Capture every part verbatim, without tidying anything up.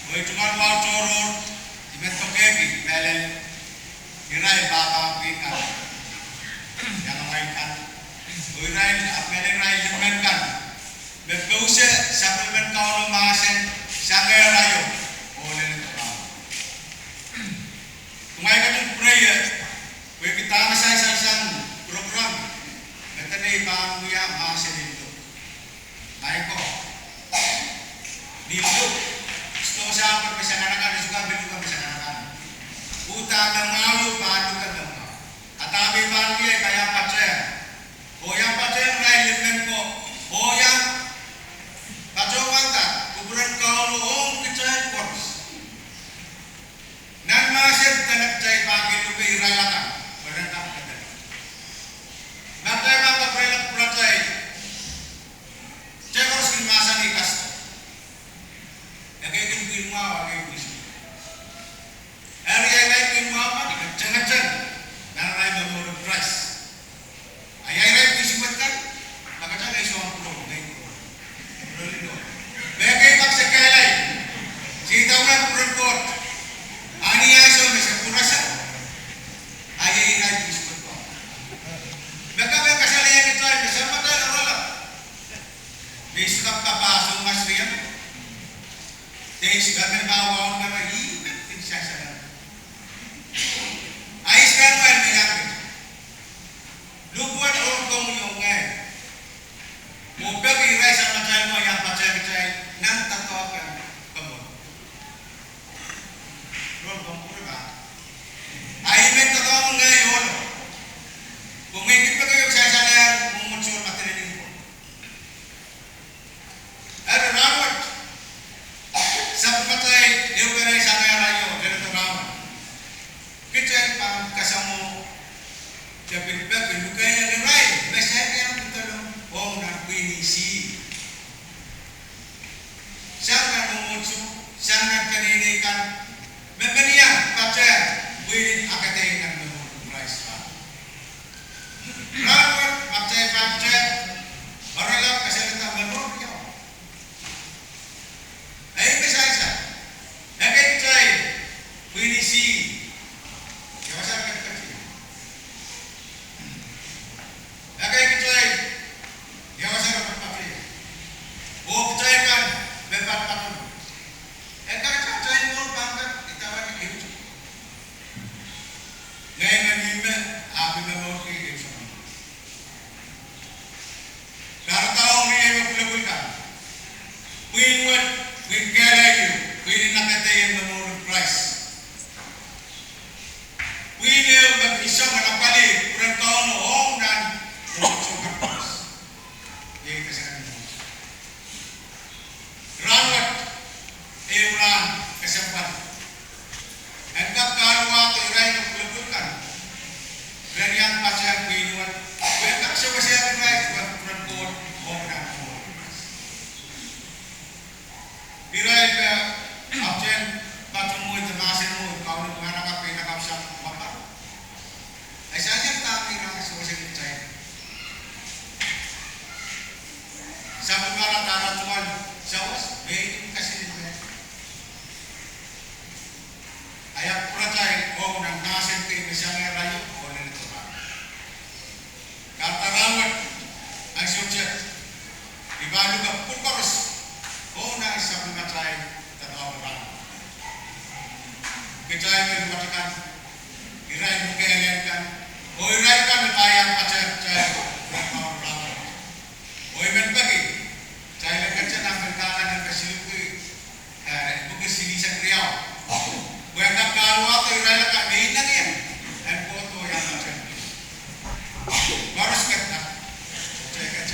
Pwe I tungoal wahu tohrohr, I men pekehki mehlel irail pahpa pwihn kan, iang amwail kan, oh irail, ahpw mehlel irail limen kan me pousehla sapwellimen Kauno mahsen sang ehr aio oh leledo rahn. Kumwail ketin pwurehng ie pwehki dahme sansal sang program me dene I pahn wia mahsen en Luk. Maing ko, ni Luk, sidohsa pwe me sanganakan, e sohte pil Luk me sanganakan. Uhdahn me mwahu, pahn Luk me mwahu. A dahme I pahn wia, I pahn iang patehng, oh iang patehng irail limen ko, oh iang patohwanda kupwuren Kauno ong kitail koaros. Nan mahsen dene kitail pahn kin luke irail akan, pwe ren kak pedolong. Ma kitail pahn kapwurehla kupwuratail, kitail koaros kin mahsanih kasdo. Ekei kin pwihn mwahu, ekei pwihn suwed. Eri irail pwihn mwahu kan, e tengeteng nan arail momour en Krais. A ia irail pwihn suwed kan? Ma kitail ngehi soang pwurehng, ngehi pwurehng. Pwurehng lido. Me ekei pak se kehlail, se idawehn kupwuren Koht. A ni ansou me se pwurasang, a ia irail pwihn suwed kan? Me kak kasalehiong kitail me sampatail oaralap, me I sohte kak kapahsang mas riau. De I sohte kak men pahn wauneki ih me pil sansal. A I sohte kak men me iang kit. Luk wet ong komwi oh ngehi, oh peki irail samatail mwo iang patehng kitail nan doadoahk en komour. Rohng komw pwurehng. A I men doadoahk ngehi ohlo. Komwi kin peki ieu sansal iang mwomwohdiso me dene ni ko. Eri rahnwet, sapwellimatail ehu keren sang ehr aio, leledo rahn. Kitail pahn kasamwo de pil peki lukeiong irail me se iang pedolong ong nan pwihn en sihs. Sang nan mwomwohdiso, sang nan peneinei kan, me men iang patehng pwihn en akadei nan momour en Krais. Rahnwet ma kitail pahn patehng oaralap kasalehda momour riau. Ei me sansal, ekei kitail pwihn en sihs, ia wasa re ketiket ie? Ekei kitail, ia wasa re patpato ie? Oh kitail kan me patpato, e kak atail mour pahn kak idawehn ehute. Ngehi me mihmi, ahpw I momourki ehu soangen. Kahrehda ong riei me pwulopwul kan, pwihn wet, pwihn kehlail, pwihn en akadei en momour en Krais. Pwihn ehu me pil song en apwalih kupwuren Kauno ong nan mwomwohdiso kan koaros. Iei kesempwal. Rahnwet, ehu rahn kesempwal. En kak kahluwahki irail me pwulopwul kan, ren iang patehng pwihn wet, pwe kak sewesehki irail kupwuren Koht ong nan mwomwohdiso. Irail me ahpwtehn patohwan de mahsen mwo, Kauno mwahnakapw, peinakapw sang mwakapw. E sansal dahme irail sewesehki irail. Sapwellimatail tungoal sawas, me I kin kasalehda me I ahpw pwuratail ong nan mahsen kei me sang ehr aio oh leledo rahn. Kahrehda rahnwet, ansou te, I pahn luke pwuhk koaros ong nan sapwellimatail doadoahk rahn. Kitail me luwet akan, irail me kehlail kan, oh irail kan me pahn iang patehng kitail kupwuren Kauno rahnwet. Oh I men peki kitail en ketiket nan pil kahrepen kesiluhki, eh, pwuhk silihsek riau, pwe en kak kahluwahki irail akan me inengieng en kohdo iang patehng. Koaros ketiket, ketiket.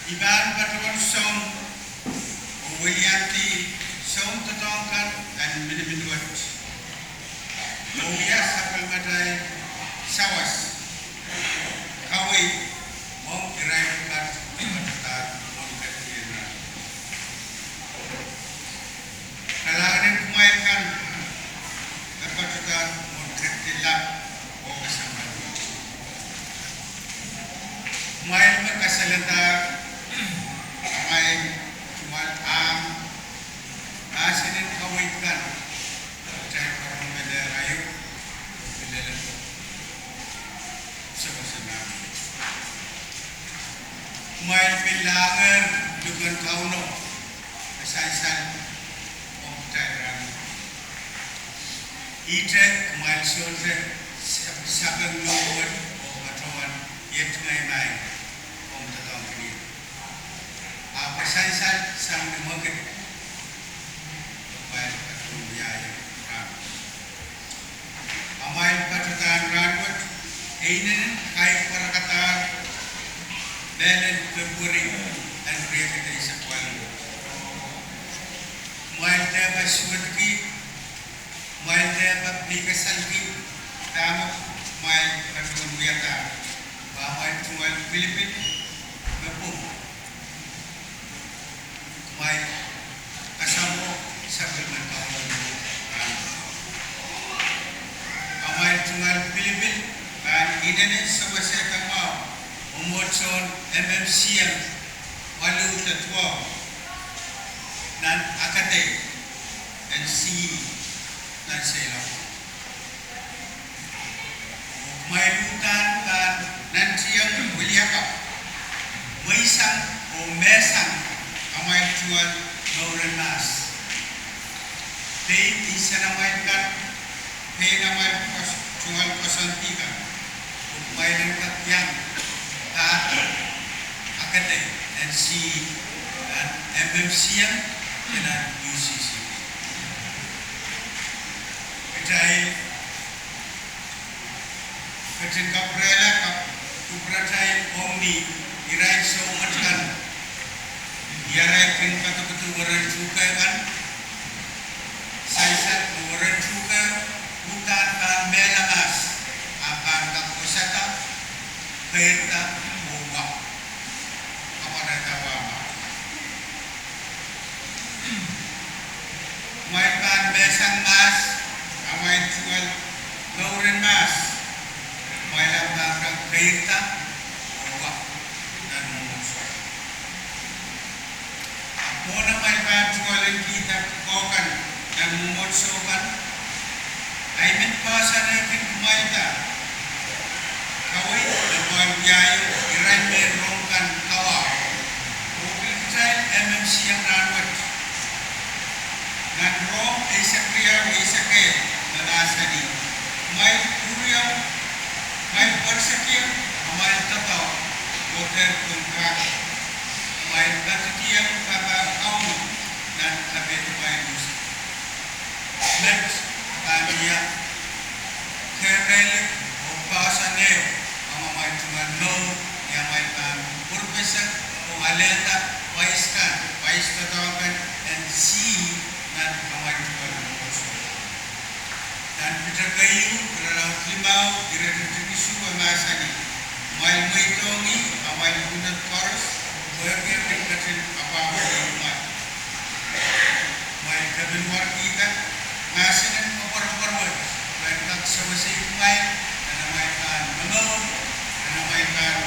I pahn patohwan song oh weliandi soundoadoahk kan en miniminwet, oh wia sapwellimatail sawas, kaweid, ong irail pwukat me patohdahr mwohn ketin. Kalahngan en kumwail kan me patohdahr mwohn ketin lap oh kesempwal. Kumwail me kasalehdahr amwail tungoal ahmw mahsen en kaweid kan, kitail karonge lehrail oh kilel sewese nan. Kumwail pil lahngehr luhken Kauno me sansal ong kitail rahnwet. Ihte kumwail sohte sapeng noumw wet oh patohwan iet ngehi maing ong doadoahk en ih, ahpw e sansal sang ni mwekid me kumwail patohwan wiahiong rahnwet. Amwail patohdahn rahnwet e inenen kaipwarkadahr mehlel February en riekid eisek waluh. Kumwail dehpa suwedki, kumwail dehpa peikasalki dahme kumwail patohwan wiahda, pwe amwail tungoal pilipil me pwung. Kumwail kasamwo sapwellimen Kauno. Amwail tungoal pilipil pahn inenen sewesehda mwahu mwomwohdiso en M M C M waluh de duwau nan Acadie en Sea nan Seiloak. Oh kumwail uhdahn pahn nantihong weliakapw, mweisang oh mehsang amwail tungoal mouren mahs, pein insenamwail kan, pein amwail tungoal koasoandi kan, oh kumwail en kak iang pahpa Acadie en Sea nan M M C M de nan U C C. Kitail ketin kapwurehla kupwuratail ong ni irail soumwet kan, ni arail kin kadokedo weren tuhke kan, sansal me weren tuhke uhdahn pahn mehla mahs, ahpw pahn kak wosada, keirda, oh wa, kapwarehda wahmwahu. Kumwail pahn mehsang mahs, amwail tungoal mouren mahs, kumwail ahpw pahn kak keirda oh wa nan mwomwohdiso. Ahpw mwohn amwail pahn tungoal en kihda ko kan nan mwomwohdiso kan, I men poahsoanehkin kumwailda kaweid me kumwail wiahiong irail mehn Rom kan kawao, oh pil kitail M M C M rahnwet. Nan Rom eisek riau eisek ehu me mahsanih: Kumwail pwuriong, kumwail pwerisekiong amwail doadoahk oh dehr kin kak, kumwail patohdiong papah Kauno nan kapehdomwail unsek. Met pahn wia keirehlik oh poahsoan ehu ong amwail tungoal mour, ni amwail pahn pwurpeseng oh alehda pwais kan, pwais doadoahk kan en Sea nan amwail tungoal mwomwohdiso. Nan Piter keieu, irelaud limau, iretikitik isuh e mahsanih: Kumwail mweidohng ih amwail pwunod koaros, pwehki e kin ketin apwahpwalih kumwail. Kumwail kepinwarkihda mahsen en koapworopwor wet, pwe en kak sewesei kumwail nan amwail pahn momour, nan amwail pahn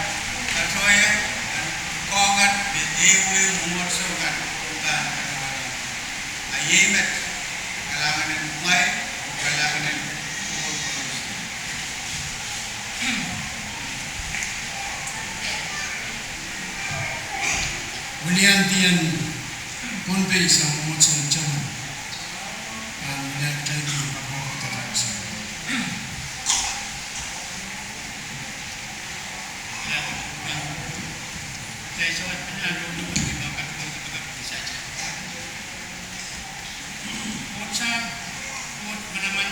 patohieng nan ko kan me ehuehu mwomwohdiso kan pahn patohwan. A iei met, kalahngan en kumwail, oh kalahngan en koapworopwor. Weliandi en Pohnpei sang mwomwohdiso en German pahn wiahda kitail Koht sahm, Koht manaman,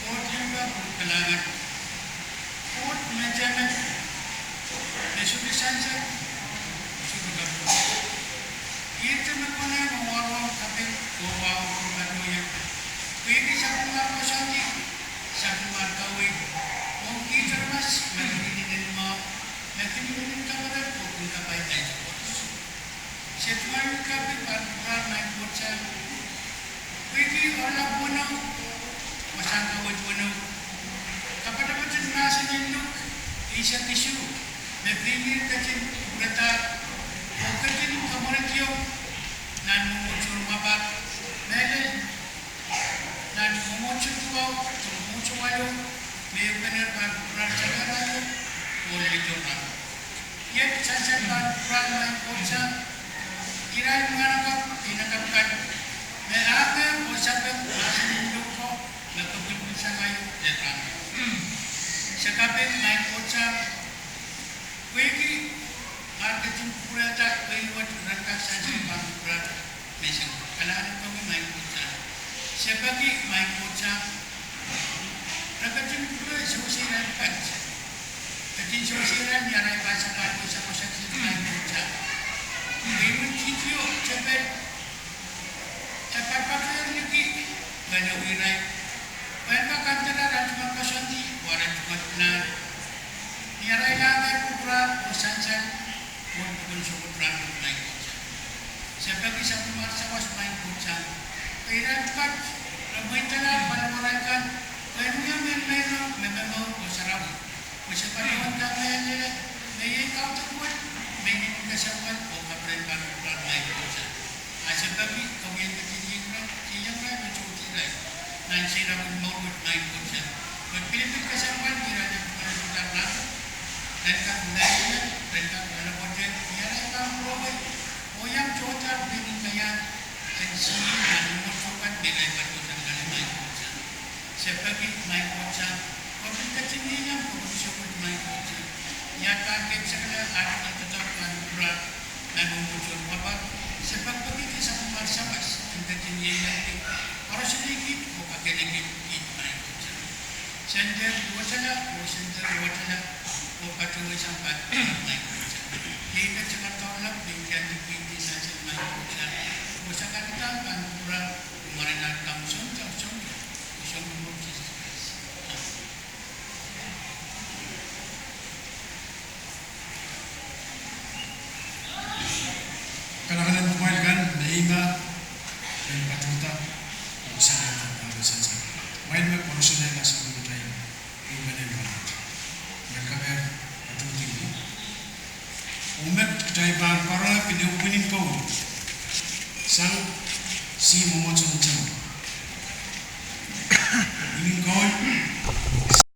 Koht limpoak oh kalahngan, Koht metemen, me sohte sansal, Pwukoa patohieng. Pwehki sapwellimomwi koasoandi, sapwellimomwi kaweid, oh kiht aramas me kin inenen mwahu, me kin inenen kamwerehda oh kin kapai ansou koaros. Se tungoal luhk kaping pahn kupwuramwail Maing Koht Sahm. Pwehki oaralap weneu, wasahn kaweid weneu, kapatapat en mahsen en Luk eisek isuh, me pein ih ketin kupwuradahr, oh ketin kamwerehdiong nan mwomwohdiso mwahu, mehlel nan mwomwohdiso duwau, mwomwohdiso waluh, me ih pahn kupwuradahr sarawi, oh leledo rahn. Iet sansal pahn kupwuramwail Maing Koht Sahm, irail mwahnakapw, inakapw kan, me ahpw oh sapeng mahsen en Luk ko, me kepilipil sang aio rahn. Se kaping Maing Koht Sahm, pwehki ar ketin kupwurehda, pwehki wet ren kak sansal pahn kupwuramwail menseng, kalahngan komwi Maing Koht Sahm. Se peki Maing Koht Sahm, re ketin kupwure sewese irail pwukat, ketin sewese irail ni arail pahn sampah, pwe sampah sewese Maing Koht Sahm. Pwe imwintihti oh tepel, e patohwan liki, pwe irail, pwe en kak kansensuwed arail tungoal koasoandi, oh arail tungoal pilahn, ni arail ahneki kupwuramwail oh sansal, oh pokon sohte kupwuramwail Maing Koht Sahm. Se peki sapwellimomwi sawas Maing Koht Sahm, pwe irail pwukat, re mweidala paliwarail kan, pwe en wia mehn meirong me momour oh sarawi. Pwe se patohwan kamehlele, me iei kaudok wet, me inenen kesempwal oh kaperen pahn kupwuramwail Maing Koht Sahm. A se peki komwi en ketin iang irail, iang irail, me sohte irail nan seiloak en mour wet Maing Koht Sahm. Pwe pilipil kesempwal irail en kupwurehla rahn, ren kak mehlel, ren kak loalopwoat, ni arail pahn pwurowei, oh iang tohto pein kaiahn, en sihn nan mwomwohdiso kan me irail patohwan kali Maing Koht Sahm. Se peki Maing Koht Sahm, komw pil ketin ieiang pwukoa sohte Maing Koht Sahm. Ni atail keimwseklahn atail doadoahk pahn kupwuramwail mwomwohdiso mwahu, se pekipeki sapwellimomwi sawas en ketin ieiang, koarosie kiht oh kakehlaka kiht Maing Koht Sahm. Senter wetala, oh senter wetala, oh patohwan sampah Maing Koht Sahm. Iei patohwan doadoahk me I kin kihdi sansal Maing Koht Sahm, oh sakarkihda pahn kupwuramwail, mwaren atail Kaun Sounkomour, Sounkomour Sises Krais. Kalahngan en kumwail kan me I men patohda, oh sansal, oh sansal. Kumwail me koaros lella sapwellimatail Ehu Menen Rahnwet. Kumwail kamehlele patohdi. Ehu met kitail pahn karonge pil ehu pwinin koul sang sih mwomwohdiso en temple.